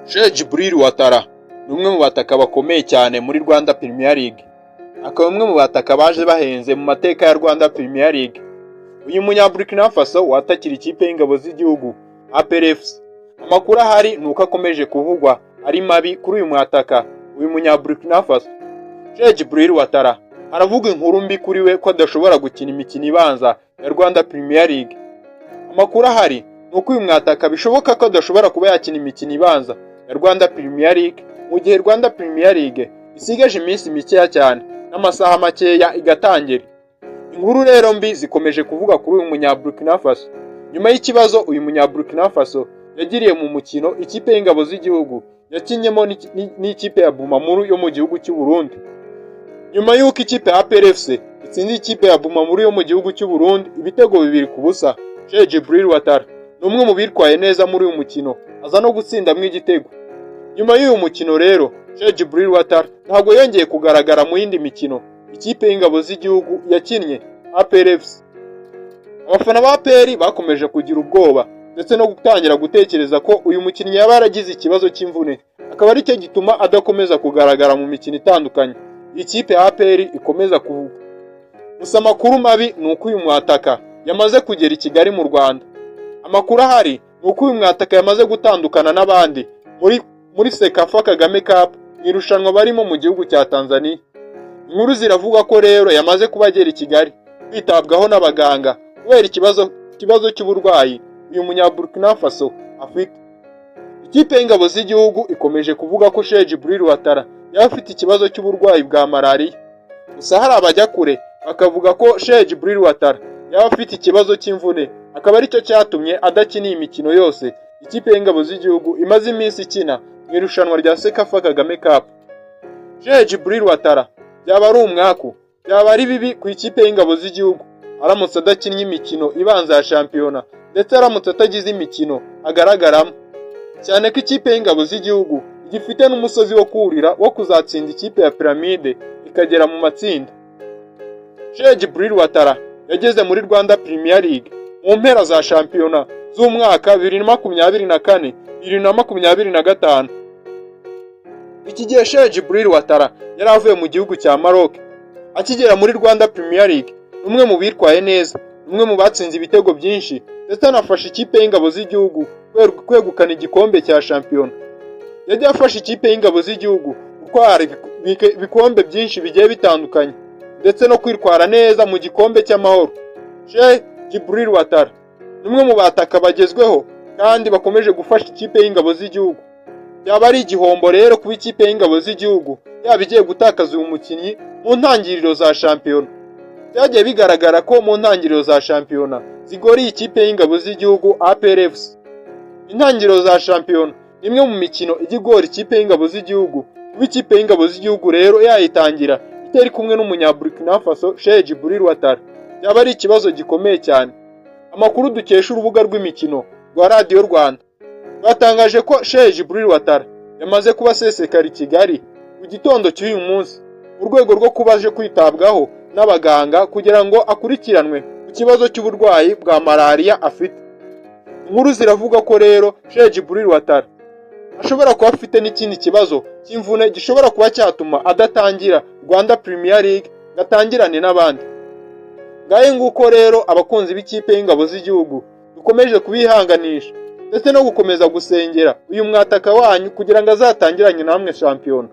Cheick Djibril Ouattara ni umwe mu bataka bakomeye cyane muri Rwanda Premier League, akaba umwe mu bataka baje bahenze mu mateka ya Rwanda Premier League. Uyu munya Burkina Faso watakira ikipe y'ingabo z'igihugu APR FC, amakuru ahari ni uko akomeje kuvugwa ari mabi kuri uyu mwataka, uyu munya Burkina Faso Cheick Djibril Ouattara. Haravuga inkuru mbi kuri we ko adashobora gukina imikino ibanza ya Rwanda Premier League. Amakuru ahari ni uko uyu mwataka bishoboka ko adashobora kuba yakina imikino ibanza ya Rwanda Premier League, mu gihe Rwanda Premier League isigaje iminsi mikeya cyane n'amasaha makeya igatangira. Inkuru rero mbi zikomeje kuvuga kuri uyu munya Burkina Faso nyuma y'ikibazo uyu munya Burkina Faso yagiriye mu mukino ikipe y'ingabo z'igihugu yakinyemo n'ikipe ya Bumamuru yo mu gihugu cy'u Burundi. Nyuma y'uko ikipe ya APR FC itsinze ikipe ya Bumamuru yo mu gihugu cy'u Burundi ibitego 2-0, Cheick Djibril Ouattara ni umwe mu bitwaye neza muri uyu mukino, aza no gutsindamo igitego. Nyuma y'uyu mukino rero, Cheick Djibril Ouattara ntabwo yongeye kugaragara mu yindi mikino ikipe y'ingabo z'igihugu yakinnye APR FC. Abafana ba APR bakomeje kugira ubwoba ndetse no gutangira gutekereza ko uyu mukinnyi yaba yaragize ikibazo cy'imvune, akaba aricyo gituma adakomeza kugaragara mu mikino itandukanye ikipe ya APR ikomeza kuvuga. Gusa amakuru mabi ni uko uyu mwataka yamaze kugera i Kigali mu Rwanda. Amakuru ahari ni uko uyu mwataka yamaze gutandukana n'abandi muri CECAFA Kagame Cup, mu irushanwa barimo mu gihugu cya Tanzania. Inkuru ziravuga ko rero yamaze kuba agera i Kigali kwitabwaho n'abaganga kubera ikibazo cy'uburwayi uyu munya Burkina Faso afite. Ikipe y'ingabo z'igihugu ikomeje kuvuga ko Cheick Djibril Ouattara yaba afite ikibazo cy'uburwayi bwa malariya. Gusa hari abajya kure bakavuga ko Cheick Djibril Ouattara yaba afite ikibazo cy'imvune, akaba aricyo cyatumye adakina iyi mikino yose ikipe y'ingabo z'igihugu imaze iminsi ikina mu irushanwa rya CECAFA Kagame Cup. Cheick Djibril Ouattara byaba ari umwaku, byaba ari bibi ku ikipe y'ingabo z'igihugu aramutse adakinnye imikino ibanza ya shampiyona, ndetse aramutse atagize imikino agaragaramo, cyane ko ikipe y'ingabo z'igihugu igifite n'umusozi wo kurira wo kuzatsinda ikipe ya Pyramide ikagera mu matsinda. Cheick Djibril Ouattara yageze muri Rwanda Premier League mu mpera za shampiyona z'umwaka 2024 2025. Iki gihe Cheick Djibril Ouattara yari avuye mu gihugu cya Maroc. Akigera muri Rwanda Premier League, ni umwe mu bitwaye neza, ni umwe mu batsinze ibitego byinshi, ndetse anafasha ikipe y'ingabo z'igihugu kwegukana igikombe cya shampiyona. Yagiye afasha ikipe y'ingabo z'igihugu gutwara ibikombe byinshi bigiye bitandukanye, ndetse no kwitwara neza mu gikombe cy'amahoro. Cheick Djibril Ouattara ni umwe mu bataka bagezweho kandi bakomeje gufasha ikipe y'ingabo z'igihugu. Byaba ari igihombo rero kuba ikipe y'ingabo z'igihugu yaba igiye gutakaza uyu mukinnyi mu ntangiriro za shampiyona. Byagiye bigaragara ko mu ntangiriro za shampiyona zigoriye ikipe y'ingabo z'igihugu APR FC. Intangiriro za shampiyona ni imwe mu mikino ijya igora ikipe y'ingabo z'igihugu. Kuba ikipe y'ingabo z'igihugu rero yayitangira itari kumwe n'umunya Burkina Faso Cheick Djibril Ouattara, byaba ari ikibazo gikomeye cyane. Amakuru dukesha urubuga rw'imikino rwa Radiyo Rwanda batangaje ko Cheick Djibril Ouattara yamaze kuba asesekara i Kigali mu gitondo cy'uyu munsi, mu rwego rwo kuba aje kwitabwaho n'abaganga kugira ngo akurikiranwe ku kibazo cy'uburwayi bwa malariya afite. Inkuru ziravuga ko rero Cheick Djibril Ouattara ashobora kuba afite n'ikindi kibazo cy'imvune gishobora kuba cyatuma adatangira Rwanda Premier League ngo atangirane n'abandi. Ngahe nguko rero, abakunzi b'ikipe y'ingabo z'igihugu, dukomeje kubihanganisha ndetse no gukomeza gusengera uyu mwataka wanyu kugira ngo azatangiranye namwe shampiyona.